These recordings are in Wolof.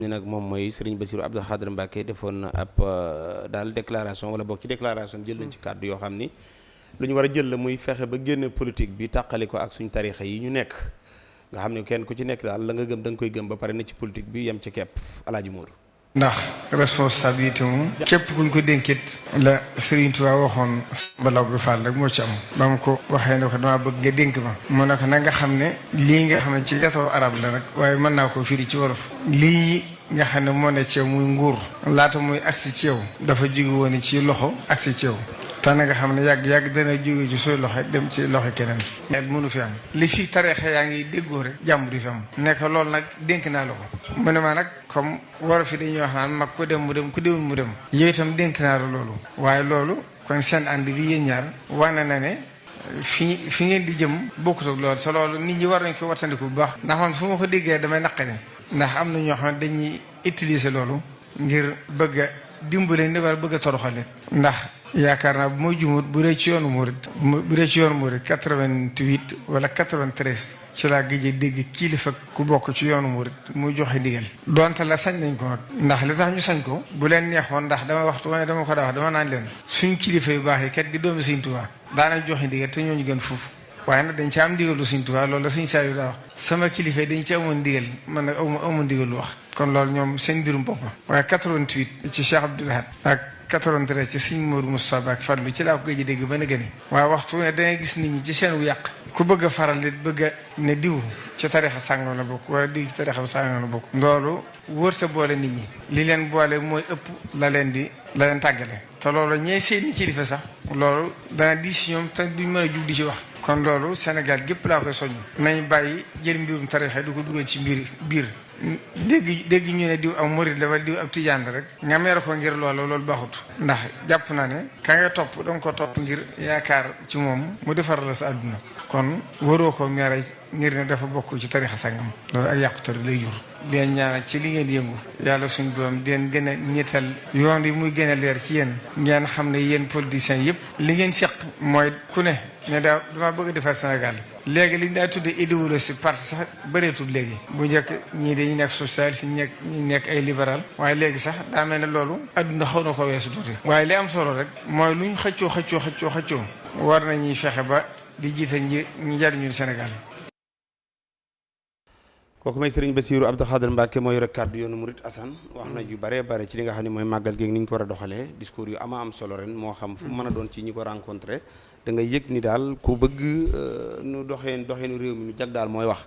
ni nag moom mooy Serigne Bassirou Abdou Khadre Mbacké defoon na ab daal déclaration wala boog ci déclaration jël nañ ci kàddu yoo xam ni lu ñu war a jël la muy fexe ba génne politique bi tàqali ko ak suñ tarixa yi ñu nekk nga xam ne kenn ku ci nekk daal la nga gëm da nga koy gëm ba pare ne ci politique bi yem ci kepp Alaaji Moodu ndax responsabilité moom képp kuñ ko dénkit la Serigne Touba waxoon balaw bi Fall rek moo ci am ba mu ko waxee ne ko dama bëgg nga dénk ma mu ne ko na nga xam ne lii nga xam ne ci lettre arab la rek waaye mën naa ko firi ci wolof lii nga xam ne moo ne ci yow muy nguur laata muy agsi ci yow dafa jóge woon ci loxo agsi ci yow te na nga xam ne yàgg dana jóge ci sooy loxo dem ci loxo keneen net mënu fi am li fi tareexe yaa ngi déggoo rek jàmm di fi am nekk loolu nag dénk naa la ko mu ne ma nag comme war fi dañuy wax naan mag ku dem mu dem ku déwul mu dem yow itam dénk naa la loolu waaye loolu kon seen ànd bi yéen ñaar wane na ne fi ngeen di jëm bokkut ak loolu sa loolu nit ñi war nañ ko wattandiku bu baax ndax man fu ma ko déggee damay naqari ndax am na ñoo xam ne dañuy utiliser loolu ngir bëgg a dimbale ni war bëgg a toroxal nit ndax yaakaar naa bu ma jumut bu dee ci yoonu murid 88 wala 93 ci laa gëj a dégg kilifa ku bokk ci yoonu murid muy joxe ndigal donte la sañ nañ ko nag ndax li tax ñu sañ ko bu leen neexoon ndax dama waxtu wane dama ko daa wax dama naan leen suñ kilifa yu baax yi kat di doomi Sëñ Tuubaa daana joxe ndigal te ñooñu gën foofu waaye nag dañ ci am ndigalu Sëñ Tuubaa loolu la Sëñ Saaliw daa wax sama kilifa dañ ci amoon ndigal man nag amoon ndigalu wax kon loolu ñoom seen mbirum bopp waaye 88 ci Cheikh Abdoul Ahad ak 93 ci Sëñ Moodu Mustafaa ak Fall bi ci laa ko gëj a dégg ba na gëne waaye waxtu ne dangay gis nit ñi ci seen wu yàq ku bëgg a faral nit bëgg a ne diw ci tarixa sàngam la bokk wala diw ci tarixa sàngam la bokk loolu wërta boole nit ñi li leen boole mooy ëpp la leen tàggale te loolu ñee seeni kilifa sax loolu dana di si ñoom te duñ mën a jug di ci wax kon loolu Sénégal gépp laa koy soññ nañ bàyyi jël mbirum tarixa du ko dugal ci biir dégg ñu ne diw am murid la wala diw ab tijaan la rek nga mere ko ngir loolu baaxut ndax jàpp naa ne ka nga topp danga ko topp ngir yaakaar ci moom mu defar la sa àdduna kon waroo ko mere ngir ne dafa bokk ci tarixa sangam loolu ak yàqutari lay jur leen ñaanal ci li ngeen yëngu yàlla suñ doom den gën a ñettal yoon yi muy gën a leer ci yéen ngeen xam ne yéen politiciens yëpp li ngeen seq mooy ku ne dama bëgg a defar Sénégal léegi li ñu daa tudde idéologie parti sax bëreetul léegi bu njëkk ñii dañuy nekk socialiste ñi nekk ay libéral waaye léegi sax daa mel ne loolu adduna xaw na ko weesu tuuti waaye li am solo rek mooy luñ xëccoo war nañuy fexe ba di jiite ñi jariñul Sénégal. kooku may Serigne Bassirou Abdou Khadre Mbacké mooy rek kàddu yoonu murid Assane wax na yu bare ci li nga xam ne mooy màggal gi ni ñu ko war a doxalee discours yu am solo ren moo xam fu mën a doon ci ñi ko rencontré da nga yëg ni daal ku bëgg nu doxeenu réew mi nu jag daal mooy wax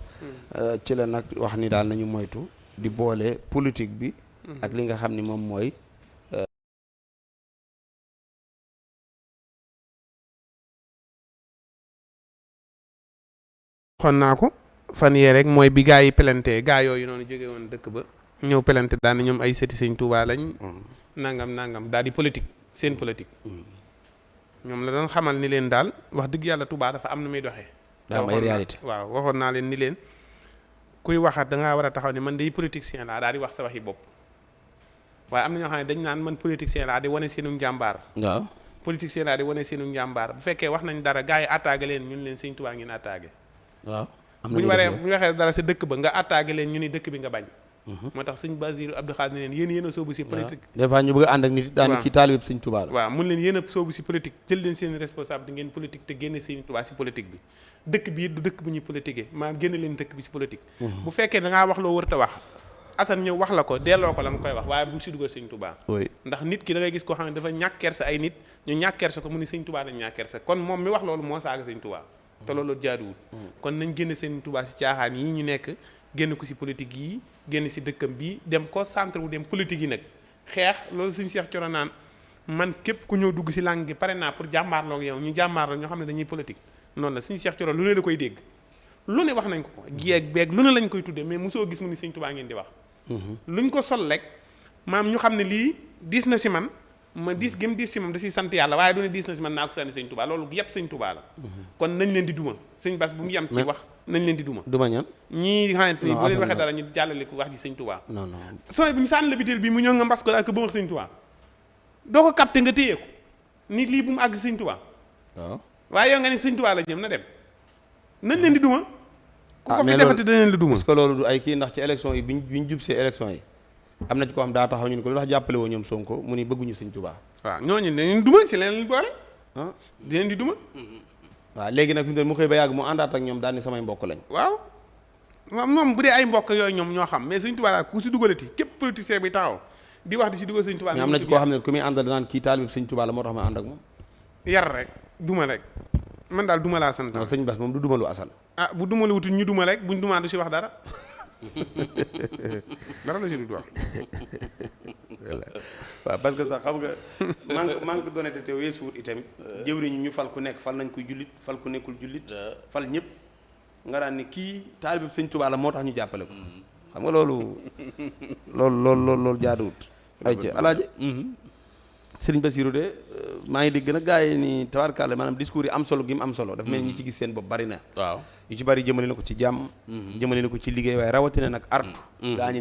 ci la nag wax ni daal nañu moytu di boole politique bi ak li nga xam ni moom mooy xon naa ko fan yee rek mooy bi gaa yi pelante gaa yooyu noonu jóge woon dëkk ba ñëw pelante daal ñoom ay sëti Sëñ Tuubaa lañ nangam daal di politique seen politique ñoom la doon xamal ni leen daal wax dëgg yàlla Tuubaa dafa am na muy doxee daa am ay réalité waaw waxoon naa leen ni leen kuy waxaat da ngaa war a taxaw ni man day politicien laa daal di wax sa waxi bopp waaye am na ñoo xam ne dañ naan man politicien laa di wane seenu njàmbaar waaw politicien laa di wane seenu njàmbaar bu fekkee wax nañ dara gaa yi attaqué leen ñun leen Sëñ Tuubaa ngeen attaqué waaw bu ñu waxee dara sa dëkk ba nga attaqué leen ñu ni dëkk bi nga bañ moo tax Sëñ Bassirou Abdou Khadre ne leen yéen a soobu si politique des fois ñu bëgg a ànd ak nit daan ci taalibe Sëñ Tuubaa la waaw mun leen yéen a soobu si politique jël leen seen responsable ngeen politique te génne Sëñ Tuubaa si politique bi dëkk bi du dëkk bu ñuy politiquer maanaam génne leen dëkk bi si politique bu fekkee da ngaa wax loo wërta wax Assane ñëw wax la ko delloo ko la nga koy wax waaye bu si dugal Sëñ Tuubaa ndax nit ki da ngay gis koo xam ne dafa ñàkk kersa ay nit ñu ñàkk kersa ko mu ni Sëñ Tuubaa dañ ñàkk kersa kon moom mi wax loolu moo saaga Sëñ Tuubaa te loolu jaaduwul kon nañ génne Sëñ Tuubaa si caaxaan yi ñu nekk génn ko si politique yi génn si dëkkam bi dem ko centre wu dem politique yi nag xeex loolu Sëñ Cheikh Thioro naan man képp ku ñëw dugg si langue gi pare naa pour jàmbaarloo ak yow ñu jàmbaarloo ñoo xam ne dañuy politique noonu la Sëñ Cheikh Thioro lu ne da koy dégg lu ne wax nañ ko giyeeg beeg lu ne lañ koy tuddee mais mosoo gis mu ni Sëñ Tuubaa ngeen di wax luñ ko sol rek maam ñu xam ne lii diis na si man ma diis gëm diis si moom da siy sant yàlla waaye du ne diis na si man naa ko sànni Sëñ Tuubaa loolu yëpp Sëñ Tuubaa la kon nañ leen di duma Sëñ Bass bu mu yem ci wax nañ leen di duma ñan ñii xamante ni boo leen waxee dara ñu jàllale ko wax ji Sëñ Tuubaa non sone bi ñu sànni la biteel bi mu ñëw nga mbas ko daal ko ba wax Sëñ Tuubaa doo ko capté nga téye ko nit lii bu mu àgg Sëñ Tuubaa waaw waaye yow nga ne Sëñ Tuubaa la jëm na dem nañ leen di duma ku ko fi defati danañ la duma parce que loolu du ay kii ndax ci élection yi biñ jub see élection yi am na ci koo xam daa taxaw ñu ne ko lu tax jàppale woo ñoom Sonko mu ni bëgguñu sëñ Tuubaa. waaw ñooñu dañuy duma si leen boole. ah di leen di duma. waaw léegi nag fi mu xëy ba yàgg mu àndaat ak ñoom daal ni samay mbokk lañ. waaw moom bu dee ay mbokk yooyu ñoom ñoo xam mais sëñ Tuubaa daal ku si dugalati képp politicien bi taxaw di wax di si dugal sëñ Tuubaa. mais am na ci koo xam ne ku muy àndal danaan kii taalibe sëñ Tuubaa la moo tax ma ànd ak moom. yar rek duma rek man daal duma laa sant. non sëñ Bass moom du dumalu asal. ah bu dumalu wutul ñu duma rek buñ dumaa du si wax dara dara la si du wax. waaw parce que sax xam nga manque d'honnêteté weesuwut itam jëwriñ ñu fal ku nekk fal nañ koy jullit fal ku nekkul jullit fal ñëpp nga daan ni kii taalibe sëñ Tuubaa la moo tax ñu jàppale ko xam nga loolu jaaduwut ay ci alaaji Sëriñ Bassirou de maa ngi dégg nag gars yi ni tabaarkalla maanaam discours yi am solo gi mu am solo daf mel ñi ci gis seen bopp bari na waaw yu ci bari jëmale na ko ci jàmm jëmale na ko ci liggéey waaye rawatina nag artu